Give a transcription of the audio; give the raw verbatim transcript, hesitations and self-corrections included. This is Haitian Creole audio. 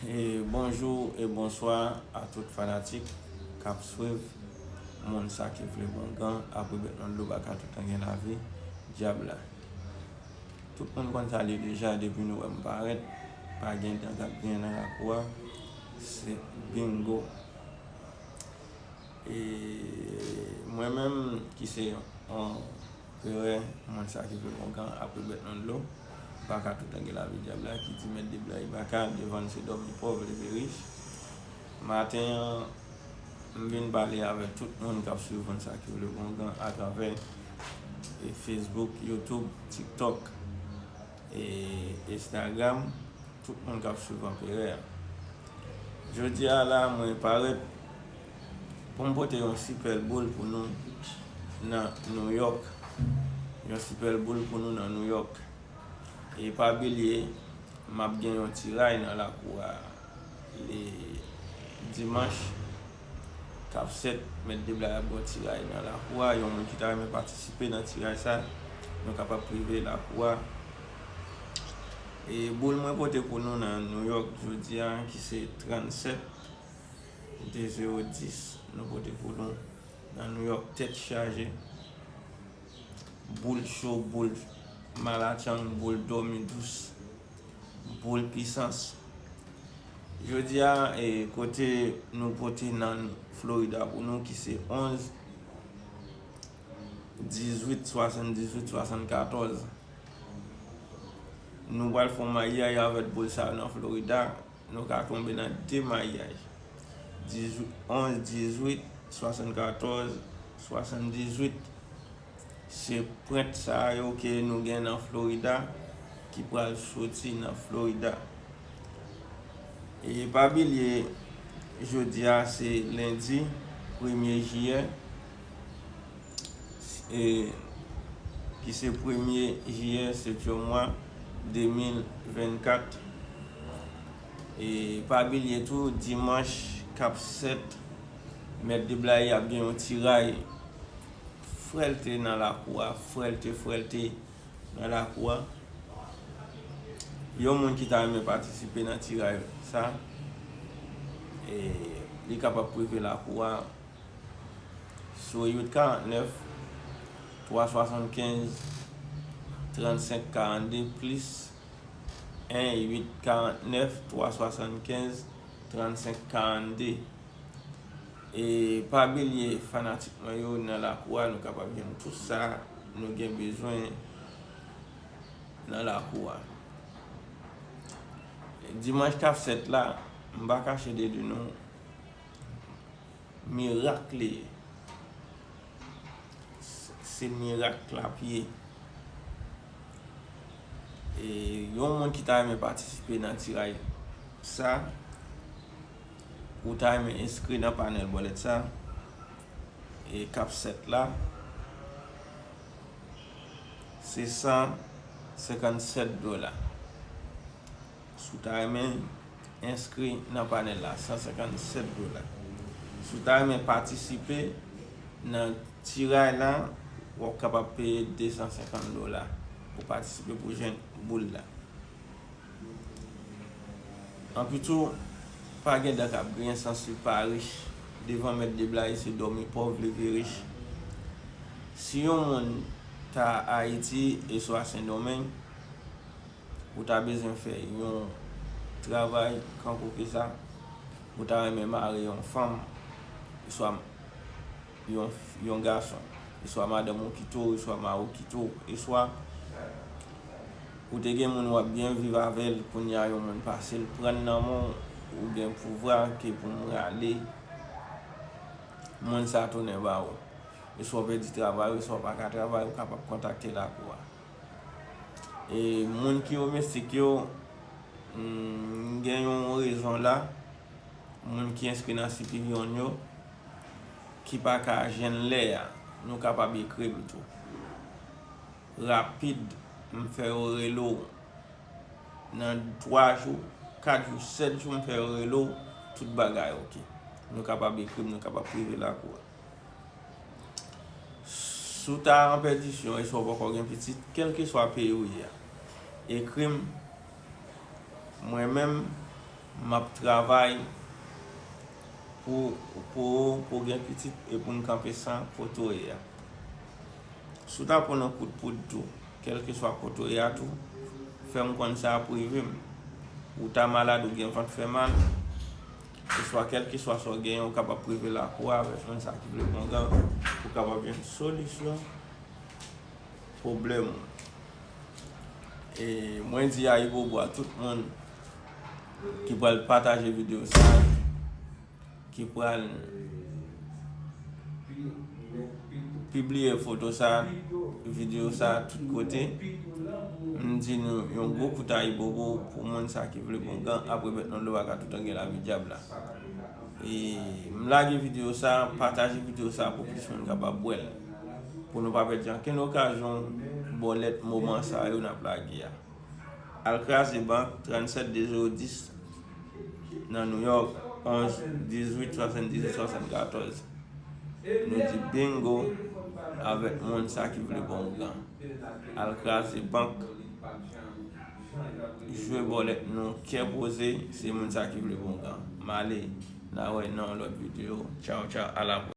E bonjou e bonswa a tout fanatik k ap swiv Moun sa ki vle bongan apre bèt nan dlo baka toutan gen lavi dyab la. Tout moun konn sa li deja depi nou wè m parèt, pa gen dan k ap gen nan lakou a, se bingo. E mwen menm ki se yon perè, moun sa ki vle bongan apre bèt nan dlo baka toutan gen lavi dyab la, ki di mèt de blag baka devan l se dòmi pòv leve rich. Maten an, m vin pale avèk tout moun k ap swiv moun sa ki vle bongan atravè e Facebook, YouTube, TikTok, e Instagram, tout moun k ap swiv Anperè a. Jodi a la, mwen parèt pou m pote yon sipèl boul pou nou nan New York. Yon sipèl boul pou nou nan New York. E pa bliye, m ap gen yon tiray nan lakou a le dimanch k ap sèt, mèt de blag ap gen yon tiray nan lakou a. Yon moun ki ta renmen patisipe nan tiray sa, nou kapab prive lakou a. E boul mwen pote pou nou nan New York jodi a, ki se trannsèt de zewo dis, nou pote pou nou nan New York tèt chaje. Boul cho, boul malatchang, boul dòmi dous, boul pisans. Jodi a, e, kote nou pote nan Florida pou nou, ki se onz, dizuit, swasanndizuit, swasannkatòz. Nou pral fè yon mayaj avèk boul sa yo nan Florida. Nou ka tonbe nan de mayaj. Dizuit, onz, dizuit, swasannkatòz, swasanndizuit. Se pwent sa yo ke nou gen nan Florida ki pral soti nan Florida. E pa bliye, jodi a se lendi premye jiyè, e, ki se premye jiyè, setyèm mwa de mil vennkat. E pa bliye tou, dimanch k ap sèt, mèt de blag ap gen yon tiray frèlte nan lakou a, frèlte, frèlte nan lakou a. Yon moun ki ta renmen patisipe nan tiray sa, e, li kapab prive lakou a sou uit karant nèf, twa swasannkenz, trannsenk karannde plis en uit karant nèf, twa swasannkenz, trannsenk karannde. E pa bliye, fanatik mwen yo, nan lakou a, nou kapab jwenn tout sa nou gen bezwen nan lakou a. Dimanch k ap sèt la, m pa kache de di nou, mirak li ye. Se mirak l ap ye. E yon moun ki ta renmen patisipe nan tiray sa, ou ta renmen enskri nan panèl bòlèt sa, e k ap sèt la, se san senkannsèt dola. Si w ta renmen enskri nan panèl la, san senkannsèt dola. Si w ta renmen patisipe nan tiray la, w ap kapab peye de san senkant dola pou patisipe pou jwenn boul la. Anpi tou, pa gen dan k ap griyen san swiv pa rich. Devan mèt de blag se dòmi pòv leve rich. Si yon moun ta Ayiti e swa Sendomeng, ou ta bezwen fè yon travay kankou ki sa, ou ta renmen mare yon fanm, swa yon, yon gason, e swa madanm ou kite w, e swa mari w kite w, e swa ou te gen moun w ap byen viv avè l, kounye a yon moun pase l pran l nan men w, ou gen pouvwa ke pou m rale moun sa tounen ba ou. E swa w pèdi travay ou, e swa w pa ka travay, ou kapab kontakte lakou a. E moun ki domestik yo, m gen yon rezon la, moun ki enskri nan City Union yo, ki pa ka jwenn lè a, nou kapab ekri m tou. Rapid, m fè yo rele w nan twa jou, kat jou, sèt jou, m fè yo rele w, tout bagay oke. Nou kapab ekri m, nou kapab prive lakou a. Si w ta an pèdisyon e si w poko gen pitit, kèlkeswa peyi w ye a, ekri m, mwen menm, M ap travay pou, pou, pou gen pitit e pou n kanpe san kote w ye a. Si w ta pran yon kout poud tou, kèlkeswa kote w ye a tou, fè m konn sa ap rive m. Ou ta malad, ou gen vant fè mal, oswa kèlkeswa sa w genyen, ou kapab prive lakou a avèk moun sa ki vle bongan, ou kapab jwenn solisyon pwoblèm ou. E mwen di ayibobo a tout moun ki pral pataje videyo sa, ki pral pibliye foto sa, videyo sa tout kote. M di nou yon gwo kout ayibobo pou moun sa ki vle bongan, apre bèt nan dlo a ka toutan gen lavi dyab la. E m lage videyo sa, pataje videyo sa pou plis moun kapab wè l. Pou nou pa pèdi ankenn okazyon bòlèt moman sa yo n ap lage a. Al kraze bank, trannsèt de zewo dis nan New York, onz dizuit swasanndizuit swasannkatòz. Nou di bingo avèk moun sa ki vle bongan. Al kraze bank, jwe bòlèt nou, kè poze, se moun sa ki vle bongan. M ale, n a wè nan yon lòt videyo. Tchaw, tchaw, a la